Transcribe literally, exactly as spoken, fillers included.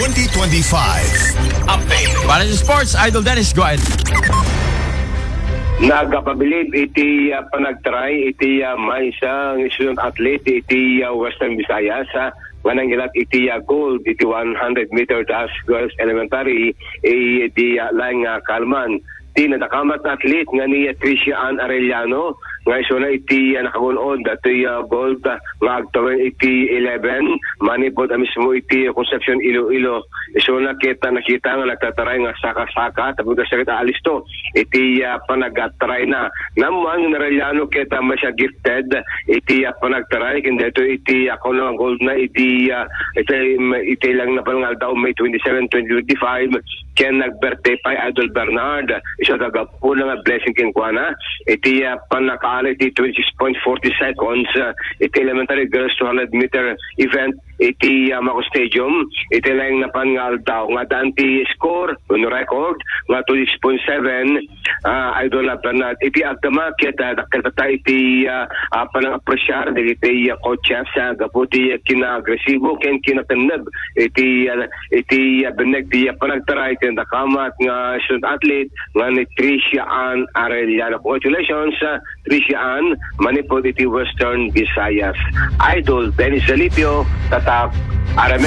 twenty twenty-five update. Para sa sports, Idol Dennis, go ahead. Nagapabilib iti, ah, panagtaray iti, ah, maysa nga student athlete iti, ah, Western Visayas, ah, nga nangilak iti, ah, gold iti one hundred meter dash girls elementary, eh, di, ah, Laing, ah, Kalman. Ti nadakamat nga athlete nga ni Tricia Ann Arellano, nga isuna iti, ah, nakagun-od datoy, ah, gold, ah, nga agtawen iti eleven, manipud a mismo iti Concepcion, Iloilo. Isuna ket, ah, nakita nga nagtataray nga saka-saka, tapno kasla ket aalisto iti, ah, panagtaray na. Nammuan nga ni Arellano ket, ah, maysa gifted iti, ah, panagtaray, ken daytoy iti, ah, kuno nga gold na iti, ah, iti, iti lang napan nga aldaw, May twenty-seven, twenty twenty-five, ken nag-birthday pay Idol Bernard. Isu nga gapuna nga blessing kenkuana iti, ah, pannakaala iti twenty-six point forty seconds, ah, iti elementary girls two hundred meter event iti, ah, Maco Stadium. Iti laeng napan nga aldaw nga addaan ti score wenno record nga twenty-six point seven, ah, Idol Bernard. Iti agdama ket, ah, dakkel ta iti, ah, ah, panangapresiar dagiti, ah, coaches, ah, gapu ti kinagresibo ken kinatenneg iti, ah, iti, ah, benneg ti, ah, panagtaray ken dakamat nga student athlete nga ni Tricia Ann Arellano. Congratulations, ah, Tricia Ann, manipud iti Western Visayas. Idol Dennis Zalipio, Tatak, R M N.